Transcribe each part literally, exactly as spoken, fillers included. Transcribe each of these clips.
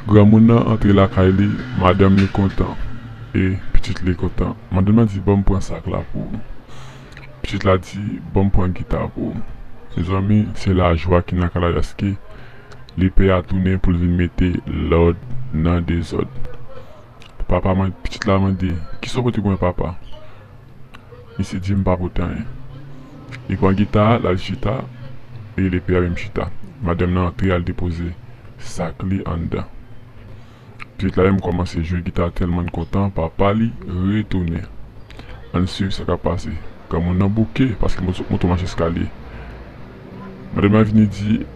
Granmoun nan antre lakay li, madanm li kontan, e pitit li kontan. Madanm nan di, "Ban m pran sak la pou ou." Pitit la di, "Ban m pran gita pou ou." Mezanmi, se lajwa ki nan kay la, paske lepè a tounen pou l vin mete lòd nan dezòd. Papa man-, pitit la mande, "Kisa w pote pou mwen, papa?" Misye di, "M pa pote anyen." Li pran gita a, l al chita, e lepè a menm chita. Madanm nan antre, al depoze sak li anndan. Pitit la menm kòmanse jwe gita a tèlman l kontan, papa li retounen. Ann swiv sa k ap pase. Granmoun nan bouke, paske l sot monte yon mach eskalye. Madanm nan vini di,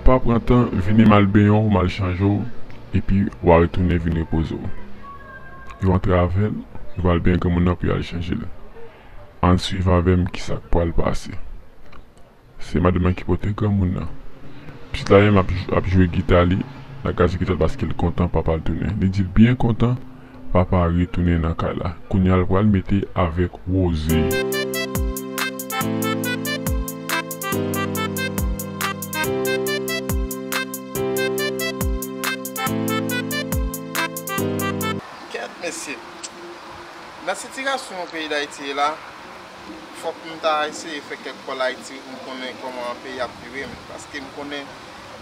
"Pa pran tan, vini m al benyen w, m al chanje w, epi w a retounen vin repoze w." Yo antre avè l, yo pral benyen granmoun nan pou y al chanje l. Ann swiv avè m kisa k pral pase. Se madanm nan ki pote granmoun nan. Pitit la menm ap, ap jwe gita li, nan kaz gita l paske l kontan papa l tounen. Li di l byen kontan, papa a retounen nan kay la. Kounye a l pral mete avèk Woze. Kèt, mesye. Nan sitiyasyon peyi Dayiti ye la, fòk m ta eseye fè kèk kòl Ayiti pou m konnen kòman peyi ap vire, men, paske m konnen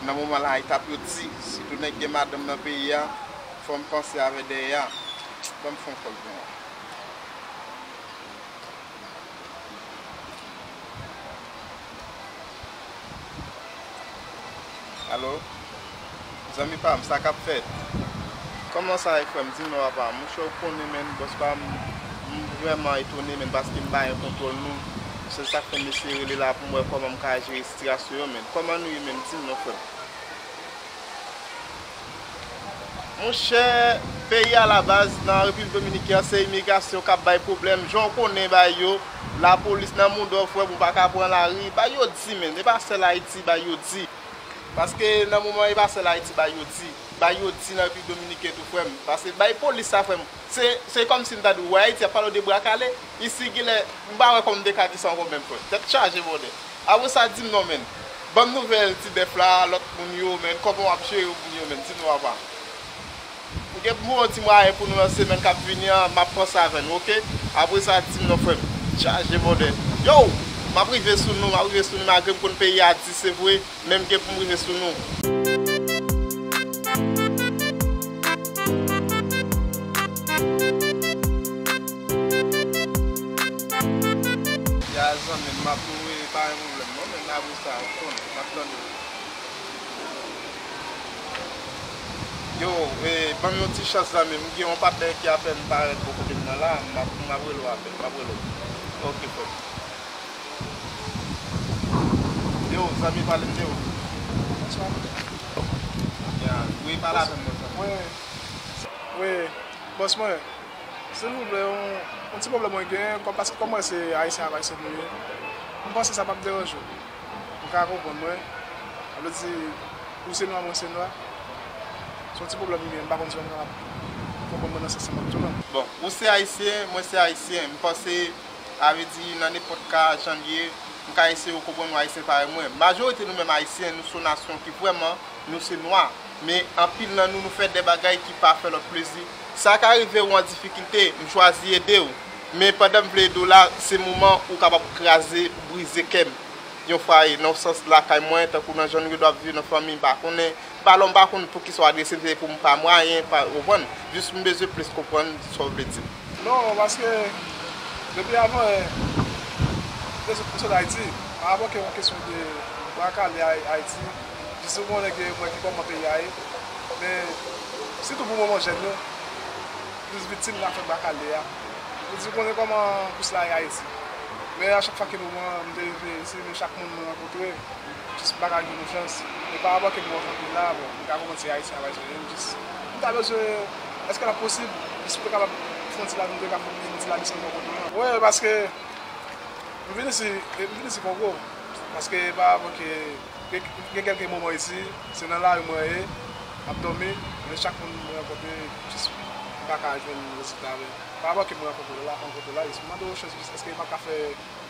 nan moman la, etap yo di, sitou nèg gen madanm nan peyi a, fò m panse avè dèyè a. Ban m fè yon kòl pou mwen. Alo? Zanmi pa m, sa k ap fèt? Kòman sa ye, frè m? Di m non, papa. Monchè, ou konnen, menn, bòs pa m, m vrèman etone, menn, paske m pa gen kontwòl nou. Se sa k fè m eseye rele la pou m wè kòman m ka jere sitiyasyon yo, menn. Kòman nou ye, menn? Di m non, frè m. Monchè, peyi a la baz, nan Repiblik Dominiken an, se imigrasyon k ap bay pwoblèm. Jan w konnen bay yo, lapolis nan moudò, frè m, ou pa ka pran lari. Bay yo di, menn. E pa sèl Ayiti, bay yo di. Paske nan moman, e pa sèl Ayiti, bay yo di. Bay yo di nan Repiblik Dominiken tou, frè m. Paske bay polis sa, frè m, se, se kòmsi m ta di w, wè Ayiti ap pale w de bwa kale. Isi, genlè, m pa wè kòman m te ka di sa ankò menm, frè m. Tèt chaje, bòdè. Apre sa, di m non, menn. Ban m nouvèl Ti Bèf la, lòt moun yo, menn. Kòman w ap jere moun yo, menn? Di m non, papa. Ou gen pou yon ti mwayen pou nou nan semèn k ap vini an, m ap panse avè nou, oke? Apre sa, di m non, frè m. Chaje, bòdè. Yo! M ap rive sou nou, m ap rive sou nou, malgre m konn peyi a di, se vre. Men m gen pou m rive sou nou. Ya zanmi m, m ap louwe, pa gen pwoblèm non, men apre sa, ou konnen, m ap tande w. Yo, e, ban m yon ti chans zanmi m, m gen yon patnè ki apèn parèt bò kote m nan la, m ap, m ap rele w apèn, m ap rele w. Oke, frè m. Yo, zanmi, pale m de ou. Bonswa. Ya, wi, pale avè m, bonswa. Wi, wi, bòs mwen, silvouplè, yon, yon ti pwoblèm mwen gen, kòm, paske kòm mwen se Ayisyen ak Ayisyen nou ye, m panse sa p ap deranje w. Ou ka konprann mwen. Sa vle di, ou se nwa, mwen se nwa. Se yon ti pwoblèm m gen, m pa konn si w ap kapab konprann mwen nan sans sa m ap di w lan. Bon, ou se Ayisyen, mwen se Ayisyen. M panse, sa vle di, nan nenpòt ka, jan l ye, m ka eseye w konprann ou Ayisyen parèy mwen. Majorite nou menm Ayisyen, nou se yon nasyon ki vrèman, nou se nwa. Men anpil nan nou, nou fè de bagay ki pa fè lòt plezi. Sa ka rive w an difikilte, m chwazi ede w. Men pandan m vle ede w la, se moman ou kapab kraze, brize kè m. Yon fwa e nan yon sans lakay mwen, tankou nan jan nou gen dwa ap viv nan fanmi, m pa konnen. M pa lè m pa konn poukisa w adrese m, se pou m pa mwayen, pa, ou konprann? Jis m bezwen plis konprann sa w vle di m. Non, paske depi avan, eh, m te sot, m sot Ayiti. Pa rapò ke yon kesyon de bwa kale Ay-, Ayiti, jis ou konnen gen mwen ki kòman peyi a ye. Men, sitou pou moman jèn yo, plis viktim nan afè bwa kale a. Ou di konnen kòman kous la ye Ayiti. Men a chak fwa ke moman m te rive isi, men chak moun mwen rankontre, jis m pa ka jwenn yon chans. E pa rapò ke m wè anpil la, bon, m ka konprann se Ayisyen avè Ayisyen, jis m ta bezwen, èske l ap posib, jis m te kapab fè yon ti la, m te ka fè yon ti lavi san bò kote mwen. Wi, paske m vin isi, m vin isi Kongo, paske pa rapò ke gen, gen kèlke moman isi, se nan lari mwen ye, m ap dòmi, men chak moun mwen rankontre, jis m pa ka jwenn rezilta, men pa rapò ke mwen rankontre la, rankontre la, jis m mande w chans, jis èske m pa ka fè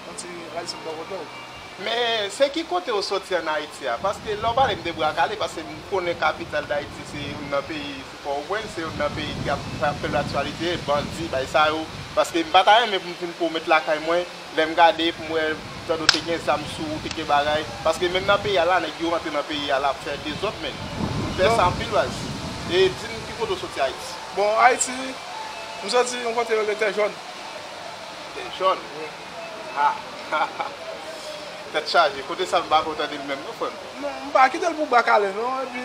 yon ti lavi san bò kote w. Men, se ki kote w soti ann Ayiti a? Paske lè w pale m de Bwa Kale, paske m konnen kapital Dayiti se youn nan peyi, se Pòtoprens, se youn nan peyi ki ap, ap fè laktyalite, bandi, bay sa yo. Paske m pa ta renmen pou m vin pwomèt lakay mwen, lè m gade pou m wè tande w te gen zam sou ou, te gen bagay. Paske menm nan peyi a la, nèg yo rantre nan peyi a la ap fè dezòd, men. M pè sa anpil, baz. E di m ki kote w soti Ayiti? Bon, Ayiti, m soti yon kote yo rele Tè Jòn. Tè Jòn? Wi. Ha! Tèt chaje. Kote sa m pa ko tande l menm non, frè m. Non, m pa kite l pou Bwa Kale non, epi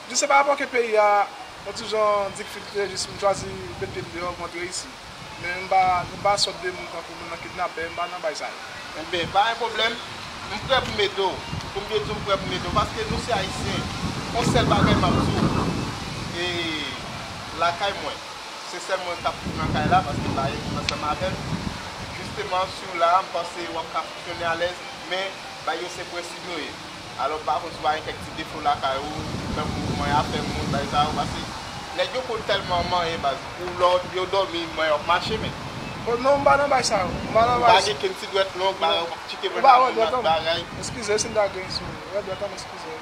jis se pa rapò ke peyi a yon ti jan difikilte, jis m chwazi met pye m deyò, m antre isi. Men m pa, nou pa sòt de moun tankou moun nan kidnapè, m pa nan bay sa yo. Enben, pa gen pwoblèm. M prè pou m ede w. Pou m byen di w, m prè pou m ede w. Paske nou se Ayisyen. Yon sèl bagay m ap di w. E lakay mwen. Se sèl mwen k ap viv nan kay la, paske m pa gen moun ansanm avè m. Jisteman, si w la, m panse w ap ka fonksyone alèz, men bay yo se prensip yo ye. Alò, m pa konn si w pa gen kèk ti defo lakay ou, tankou manyen afè moun, bay sa yo, paske nèg yo konn tèlman manyen, baz. Ou lè yo dòmi, manyen w ap mache, men. Oh, non, m pa nan bay sa yo. M pa nan bay sa. Ou pa gen kenn ti dwèt long, bagay, w ap tcheke pran moun nan bagay. Eskize, si m ta gen sou rèd dwèt la, m eskize.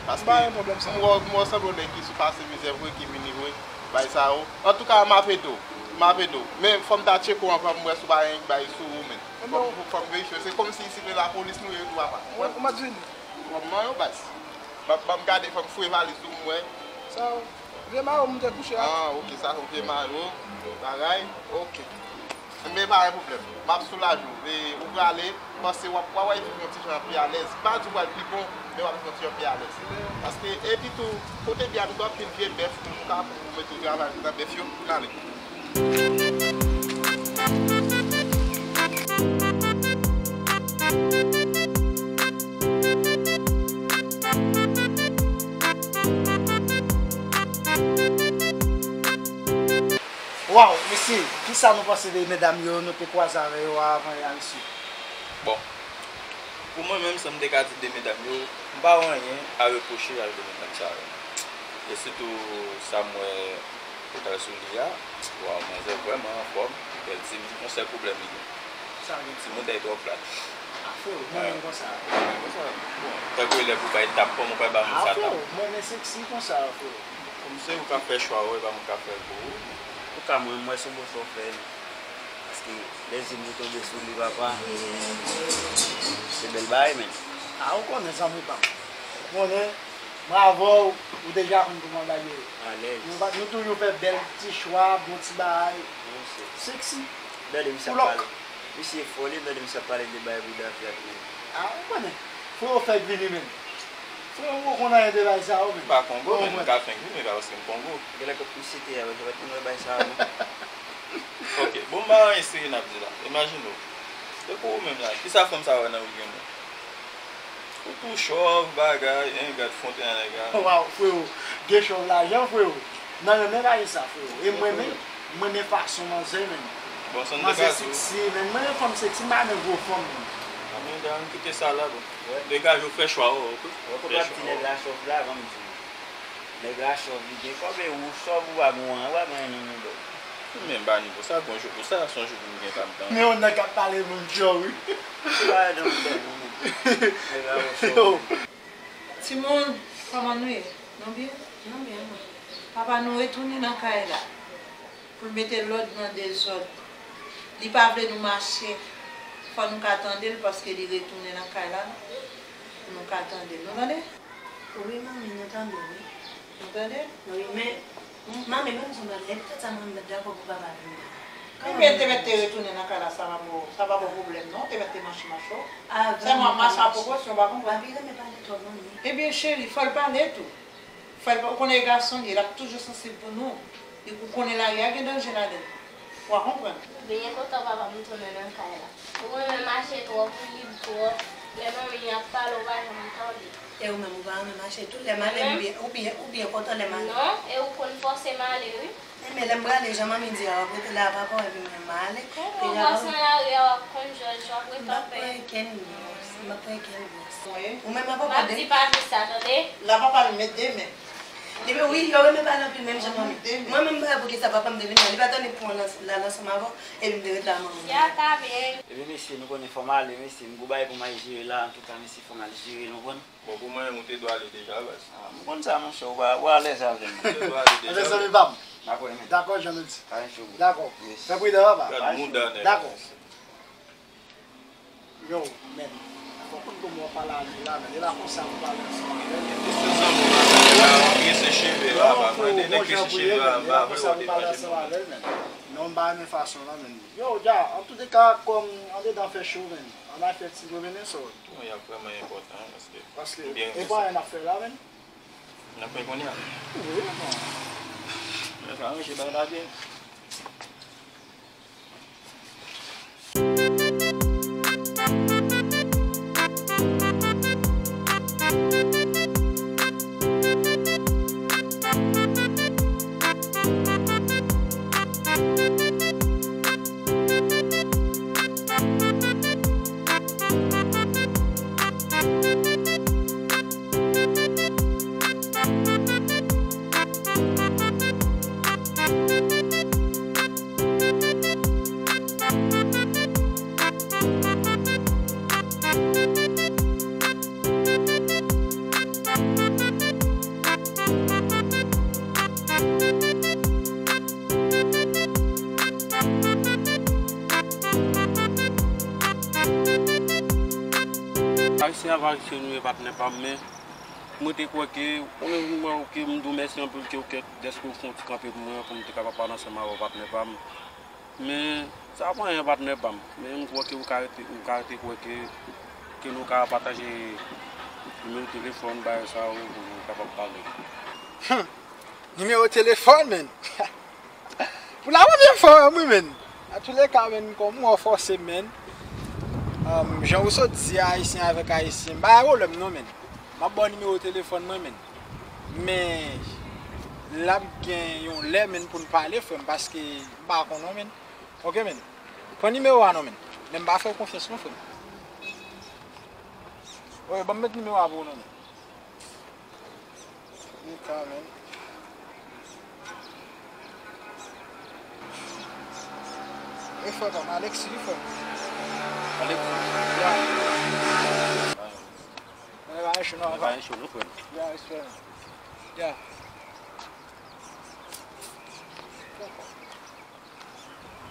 Paske m wè, m wè w sanble yon nèg ki sou pase mizè vre, ki vini vre. Bay sa yo. Antouka, m ap ede w. M ap ede w. Men fò m ta tcheke w ankò, m wè si w pa gen bay sou ou, men. Fò m, fò m verifye. Se kòmsi isit se lapolis nou ye tou, papa. Ou m ap vini. Fò m manyen w, baz. Ban, ban m gade, fò m fouye valiz ou, m wè. Sa yo. Vye mayo m te kouche a. Ah, ok, sa se vye mayo. Bagay. Ok. Men pa gen pwoblèm. M ap soulaje w. E ou prale, m panse w ap, w ap viv yon ti jan pi alèz. M pa di w pral pi bon, men w ap viv yon ti jan pi alèz. Paske, epi tou, kote byen a, nou gen anpil vye bèf, nou ka pou mete w travay nan bèf yo, n ale. Waw, mesye, kisa nou panse de medam yo nou te kwaze avè yo a avan yè a, mesye? Bon, pou mwen menm, sa m te ka di de medam yo, m pa wè anyen a repwoche a de medam sa yo. E sitou sa m wè sou li a, waw, manzè vrèman anfòm, bèl timoun, yon sèl pwoblèm li gen. Sa gen? Timoun dèyè twò plat. Ah, freo, mwen menm konsa. Mwen menm konsa. Bon, tankou elèv ou bay tap, kòman ou pral ba moun sa tap? Ah, freo, mwen menm seksi konsa, freo. Kòm se ou k ap fè chwa ou, e pa mwen k ap fè l pou ou. Antouka, mwen, m wè se yon bon chwa w fè. Paske lè je m te tonbe sou li, papa, se bèl bagay, men. Ah, ou konnen, zanmi pa m. Ou konnen, mwen avè w, ou deja konn kòman bagay yo ye. Alèz. Nou pa, nou toujou fè bèl ti chwa, bon ti bagay. Seksi. Tande misye ap pale. Misye fò, li tande misye ap pale de bay bouda fi a tou. Ah, ou konnen. Freo fèk vini menm. Freo, ou konn anyen de bay sa yo menm. M pa Kongo, men m ka fenk vini la, paske m Kongo. Genlè kot misye te a, yo pa t konn wè bay sa yo, non. Ok, bon, m pa anyen serye n ap di la. Imajine w. Se pou ou menm la. Kisa fanm sa wè nan ou gen non? Ou tou chòv, bagay, en, gad fwonte a nèg la. Waw, freo, gen chòv lajan, freo. Nan renmen pa gen sa, freo. E mwen menm, mwen renmen fason manzè menm. Bon, sa n te ka di w. Manzè seksi, menm mwen renmen fanm seksi, m pa renmen gwo fanm menm. Anben, ann kite sa la, bon. Degaje w, fè chwa w, ok? Wè kote w ap di nèg la chòv la, ban m di w. Nèg la chòv, li gen kòb, e ou chòv, ou pa gen anyen, ou pa gen anyen nan men w. Men ba nivo sa, gon jou pou sa, se yon jou pou m gen pa m tan. Men yon nèg k ap pale moun chòv, wi. Ou pa nan tèt moun. Nèg la chòv. Timoun, kòman nou ye? Nou byen? Nou byen, wi. Papa nou retounen nan kay la pou l mete lòd nan dezòd. Li pa vle nou mache. Fò nou ka tande l paske li retounen nan kay la pou nou ka tande l. Nou tande? Wi, manmi, nou tande w, wi. Nou tande? Wi, men, manmi, ban m di w bagay. E poutèt sa mwen m pa t dakò pou papa vin la. Ebyen, te mèt te retounen nan kay la, sa pa bon, sa pa bon pwoblèm, non. Te mèt te mache, mache. Sèlman ap mache a pwopòsyon, w pa konprann? Papi renmen pale twòp, manmi. Ebyen, cheri, fò l pale tou. Fò l pa, ou konnen e gason li ye, l ap toujou sansib pou nou. Epi ou konnen lari a gen danje ladan l. W a konprann. Byen kontan papa m tounen nan kay la. Ou renmen mache twòp, ou lib twòp. Lè manmi ap pale, ou pa janm tande. E ou menm, ou pa renmen mache tou? Lè m ale, ou byen, ou byen, ou byen kontan lè m ale? Non, e ou konn fòse m ale, wi. Enben, lè m prale, jan manmi di a, w ap rete la a papa w, epi mwen, m ale. Kòman w pase nan lari a, w ap konn jòj, w ap rete anpè. M p ap pran kenn gwo, m p ap pran kenn gwo. Ou menm, papa w pa di. M ap di papi sa, tande? La papa l met de men. Epi wi, yo renmen pale anpil menm jan manmi. Mwen menm, m pa wè poukisa papa m te vin la. Li pa t annik pran lans, l al ansanm avè w, epi m te ret la manman. Ya ta byen. Epi mesye, nou konnen fò m ale, mesye, m gwo bagay pou m al jere la, antouka, mesye, fò m al jere, nou konn. Bon, pou mwen, ou te dwe ale deja, baz. Ah, m konn sa, monchè, ou pa, ou alèz avè m. Ou te dwe ale deja. Alèz, zanmi pa m. Dakò, men. Dakò, jan nou di. Pa gen cho, bro. Dakò. Yes. Fè pridan, papa. Gad mouda nèg. Dakò. Yo, men. Fòk ou konn kòman w ap pale a li la, men. E la konsa pou pale ansanm avè l. Mesye zanmi w la, ou trese cheve a, papa. Mwen te nèg trese cheve a, m pa vle w te fâche non. Non, m pa renmen fason lan, men. Yo, dja, antouleka, kòm andedan fè cho, men. Ann al fè ti revenesyon. Bon, y ap vrèman enpòtan, paske... Paske, e pa anyen n ap fè la, men. N ap fè kounye a. Wi, bon. Lè sa, ranje bay la byen. Ayisyen avè ayisyen nou ye, patnè pa m, men mwen te kwè ke, ou menm, mwen, ke m di w mèsi anpil ke ou kèt dèske ou fè yon ti kanpe pou mwen, pou m te kapab pale ansanm avè w, patnè pa m. Men, sa pa anyen, patnè pa m. Men m kwè ke ou ka rete, ou ka rete kwè ke, ke nou ka pataje nimewo telefòn, bagay sa yo, pou nou kapab pale. Hum! Nimewo telefòn, men! Pou la premyè fwa, wi, men. Antouleka, men, kòm ou fòse, men. Um, jan ou sot di, ayisyen avèk ayisyen, m pa gen pwoblèm, non, men. M ap ba w nimewo telefòn mwen, men. Men, l ap gen yon lè, men, pou n pale, frè m, paske m pa konnen w, men. Oke, men. Pran nimewo a non, men. Men m pa fè w konfyans non, frè m. Oke, ban m met nimewo a pou ou non, men. Nika, men. E frè pa m, Alexis, wi, frè m. Alexis. Ya. Mwen pa gen cho non, frè m. Ya, respè. Ya.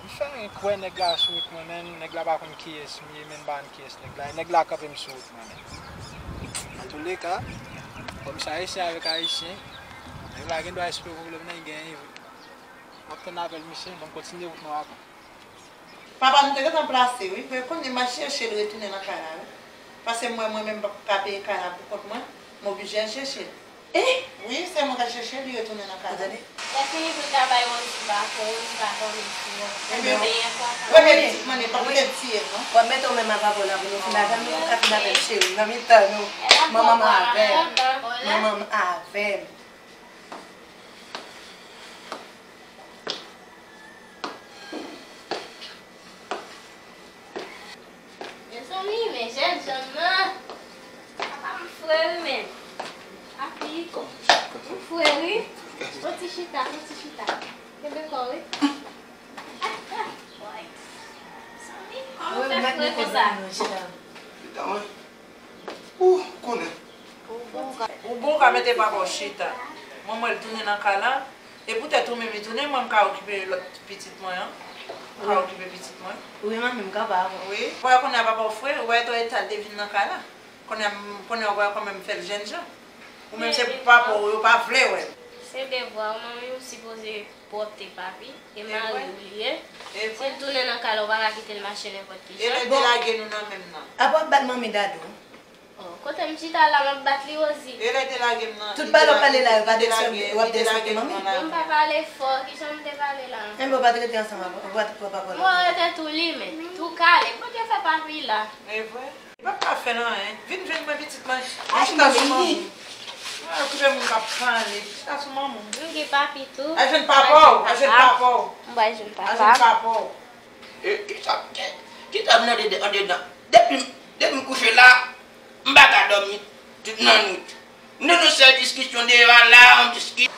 M fè anyen kwè nèg la sou wout mwen, men nèg la pa konn kiyès m ye, men m pa konn kiyès nèg la. E nèg la kanpe m sou wout mwen, men. Antouleka, kòm se ayisyen avèk ayisyen, nèg la gen dwa espere pwoblèm nan, li genyen vre. M ap tann apèl misye, ban m kontinye wout mwen avan. Papa nou te gentan plase, wi. Men kounye m al chèche l retounen nan kay la, wi. Paske m wè mwen menm m p ap ka peye kay la pou kont mwen, m oblije al chèche l. Eh? Wi, se mwen k al chèche l, li retounen nan kay la. Ou tande? Lè fini pou l ta bay Rosie bakon, Rosie bakon, mesye. Ebyen, renmen pitit mwen, li pa pote l tiye l, non. W ap mete w menm ak papa w la pou nou fin avè m, nou p ap ka fin avè l, cheri, nan mitan nou. Manman m avè m. Manman m avè m. Mezanmi, men jèn janm nan. Papa m fre wi, men. Papi, m fre wi. Fon ti chita, fon ti chita. Kenbe kò wi. Mezanmi, kòman w fè fre konsa? Chita, wi. Ou konnen. Ou bon, ou ka mete papa w chita. Mwen, mwen, l tounen nan kay la. E poutèt ou menm, li tounen, mwen, m ka okipe lòt pitit mwen an. M ka okipe pitit mwen. Wi, manmi, m kapab. Wi. Ou wè kounye a papa w fre, ou wè etan eta l te vin nan kay la. Kounye a, kounye a, ou wè kòman m fè l jènjan. Ou menm, se papa w, yo pa vle wè l. Se devwa w, manmi, ou sipoze pwòpte papi, e mari w li ye. Si l tounen nan kay la, ou pa ka kite l mache nenpòt ki jan. E lè delage nou nan men m nan. Apa w ap bat manmi Dadou? Oh, kote m chita la, m ap bat li, Rosie. E lè delage m nan. Tout pale w pale la, yo pa derespekte, w ap derespekte manmi. Bon, m pa pale fò, ki jan m te pale la? Enben, w pa t rete ansanm avè, w pa t, w pa t pale. Mwen rete tou li, men tou kale. Kote fè papi la? E vre? Li p ap ka fè l anyen. Vin jwenn mwen, pitit mwen. Vin chita sou manman w. Ay, okipe moun k ap pale. Chita sou manman w. M gen papi tou. Al jwenn papa w, al jwenn papa w. M pral jwenn papa. Al jwenn papa w. E, kisa, ki, kisa m nan dedan, andedan? Depi, depi m kouche la, m pa ka dòmi tout lannwit. Nou, nou se diskisyon deyò a la, on diski-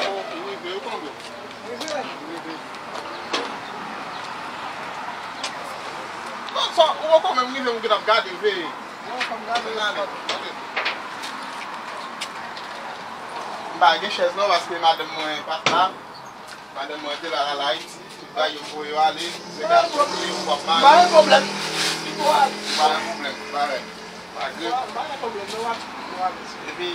Ou rive, ou tonbe. Ou rive. Non, sa, ou poko menm rive, ou gentan ap gade, veye. Non, fò m gade la. M pa gen chèz non, paske madanm mwen pa t la. Madanm mwen te la, l al Ayiti, tout bagay yo voye yo ale, se gason li, ou p ap mare. M pa gen pwoblèm. Li pou al. M pa gen pwoblèm, m pa wè. Pa gen. M pa gen pwoblèm, non, w ap, w ap. Epi,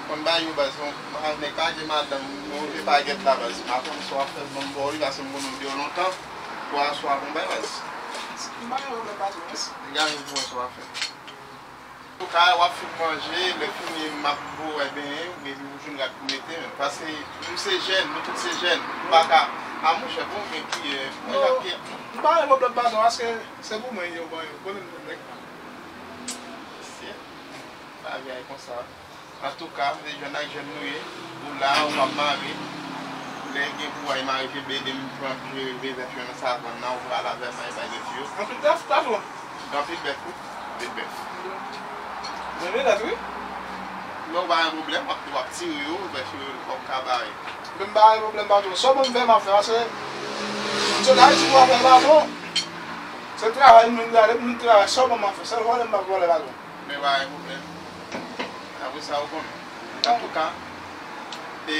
konn bagay yo baz, non, nèg pa gen madanm, non, se pa gèt la baz. M pa konn sa w ap fè, ban m ba w li, paske m konnen w deyò lontan, pou aswè a bon bagay baz. M pa gen pwoblèm, patwon, mèsi. Degaje pou wè sa w ap fè. Antouka, w ap fin manje, lè fini m ap bo w benyen, epi ou jwenn rad pou mete, men. Paske nou se jèn, nou tout se jèn, nou pa ka, a monchè, bon, men ki, euh, mwen jan ki. M pa gen pwoblèm, patwon, paske se pou mwen yo ban yo, konnen m nèg pa. Mesye, lavi a e konsa. Antouka, m se jèn ak jèn nou ye, ou la, ou p ap mare, lè gen pou w al mare, je ede m pran, je ede bèf yo nan savann nan, ou pral avè m al bay bèf yo. Anpil bèf, patwon. Gen anpil bèf wi. Anpil bèf. Gen bèf wi. Men ou pa gen pwoblèm, w ap, w ap tire yo, bèf yo, w ap ka bare. Men m pa gen pwoblèm, patwon. Sa w ban m fè, m ap fè, paske m sot Ayiti pou afè, patwon. Se travay m vin gade, pou m travay, sa w ban m ap fè. Sèl vòlè m p ap vòlè, patwon. Men pa gen pwoblèm. Apre sa, ou konnen. Antouka, e,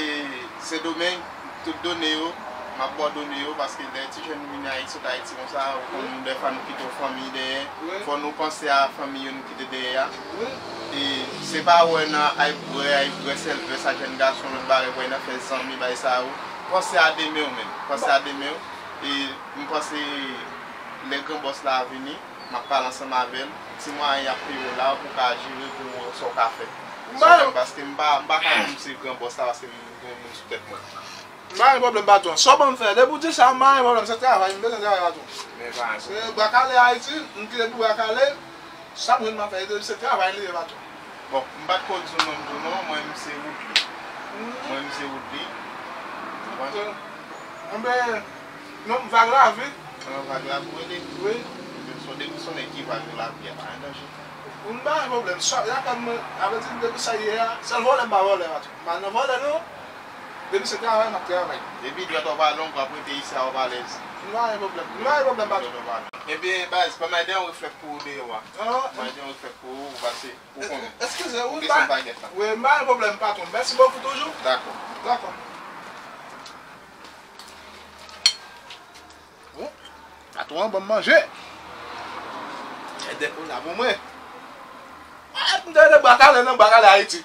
Sendomeng, tout done yo, m ap ba w done yo, paske lè ti jèn nou vini Ayiti, sot Ayiti konsa, ou konn dèfwa nou kite yon fanmi dèyè. Wi. Fò nou panse a fanmi yo nou kite dèyè a. Wi. E se pa wè nan ay bwè, ay bwè sèl vè sa jèn gason, lòt bagay, wè nan fè zanmi, bay sa yo. Panse a demen w menm. Panse a demen w. E m panse lè gran bòs la vini, m ap pale ansanm avè l. Ti mwayen y ap peye w la, pou w ka jere, pou w wè sa w ka fè. M pa. Paske m pa, m pa ka di m se gran bòs la, paske m gen moun sou tèt mwen. M pa gen pwoblèm, patwon. Sa w ban m fè, depi w di sa, m pa gen pwoblèm, se travay, m bezwen travay, patwon. Men pa gen pwoblèm. Se Bwa Kale Ayiti, m kite pou Bwa Kale, sa m jwenn m ap fè, se travay li ye, patwon. Bon, m pa t ko di w non, m di w non, mwen, m se Woodly. Mhm. Mwen, m se Woodly. Ou konprann? Ok. Enben, non, Vag Lavi. Nan Vag Lavi w rele? Wi. Ebyen, se w depi se w nèg ki Vag Lavi a, pa gen danje. M pa gen pwoblèm. Sa, y ap mwen, avèti m depi sa yè a, sèl vòlè m pa vòlè, patwon. M pa nan vòlè, non. Depi se travay, m ap travay. Depi dwèt ou pa long, w ap rete isi a, w ap alèz. M pa gen pwoblèm. M pa gen pwoblèm, patwon. Dwèt ou pa long. Ebyen, baz, ban m al de yon reflèk pou ou deyò a. Ah. Ban m al de yon reflèk pou ou, ou pase, ou konnen. Eskize, ou kesyon bagèt la. Wi, m pa gen pwoblèm, patwon. Mèsi bokou toujou. Dakò. Dakò. Bon, patwon an ban m manje. Èdèk ou la pou mwen. Ah, m te rete Bwa Kale nan Bwa Kale Ayiti.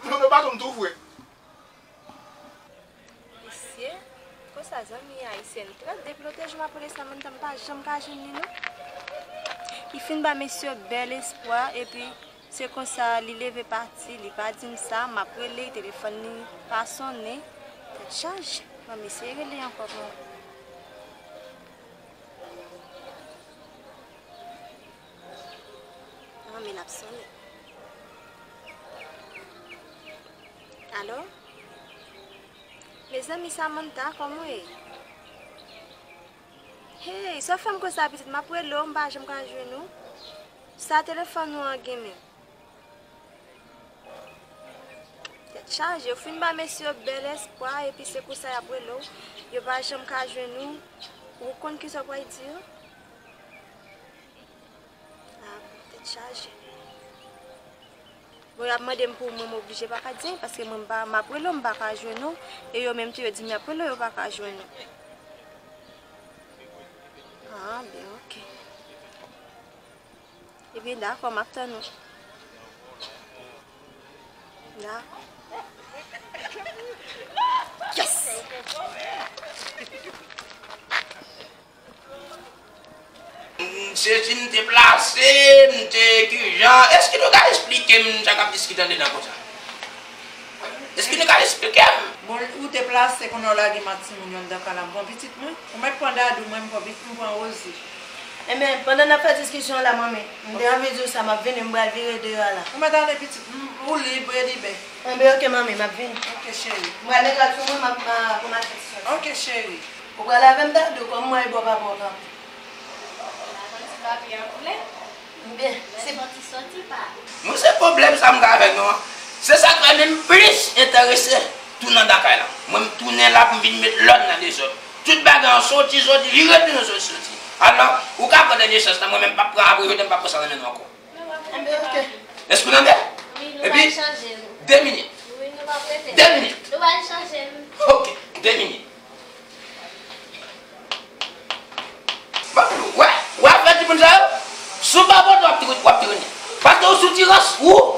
Mwen, patwon m tou fre. Mesye, konsa zanmi ayisyen trèt, depi lòt jou m ap rele Samantha, m pa janm ka jwenn li non. Li fin ba mesye yo bèl espwa, epi se konsa li leve pati, li pa di m sa, m ap rele, telefòn li pa sonnen. Tèt chaje. Ban m eseye rele ankò pou mwen. Ah, men l ap sonnen. Alo? Mezanmi, Samantha, kòman w ye? Hey, sa w fè m konsa, pitit? M ap rele w, m pa janm ka jwenn ou. Sa telefòn ou an gen menm? Tèt chaje, ou fin ba mesye yo bèl espwa, epi se konsa y ap rele w. Yo pa janm ka jwenn ou. Ou konn kisa w pral di yo? Ah, bon, tèt chaje. Bon, y ap mande m pou mwen, m oblije pa ka di anyen, paske mwen, m pa, m ap rele w, m pa ka jwenn ou. E yo menm tou, yo di m y ap rele w, yo pa ka jwenn ou. Ah, ben, ok. Ebyen, dakò, m ap tann ou. Dakò. Yes! M sezi, m deplase, m te kijan. Èske nou ka esplike m sa k ap diskite anndedan konsa? Èske nou ka esplike m? Bon, ou te plase, kounye a w lage m ak timoun yo anndan kay la. M pran pitit mwen, ou mèt pran Dadou, mwen, m pran pit-, m pran Rosie. Enben, pandan n ap fè diskisyon an la, manmi, m te anvi di w sa, m ap vini, m pral vire deyò a la. Ou mèt ale, pitit, m, ou lib e libè. Enben, ok, manmi, m ap vini. Ok, cheri. M pral mete rad sou mwen, m ap, m ap, pou m al fè ti sòti. Ok, cheri. Ou pral avè m, Dadou, kòm mwen e bò papa w kanpe. Ou konn ti papi an koulè. Ebyen, se soti, soti pa. Mwen, se pwoblèm sa m gen avèk nou an. Se sa k fè menm plis enterese tounen nan kay la. Mwen, m tounen la pou m vin met lòd nan dezòd. Tout bagay an soti, soti, vire tounen soti, soti. Alò, ou ka pran dènye chans lan, mwen menm m p ap pran apre jodi, m p ap pran sa nan men nou ankò. Ebyen, oke. Èske w tande? Epi, de minit. De minit. Oke, de minit. Wè, wè, afè timoun sa yo, si w pa pote, w ap tire, w ap tire nèt. Paske w sou tirans, ou,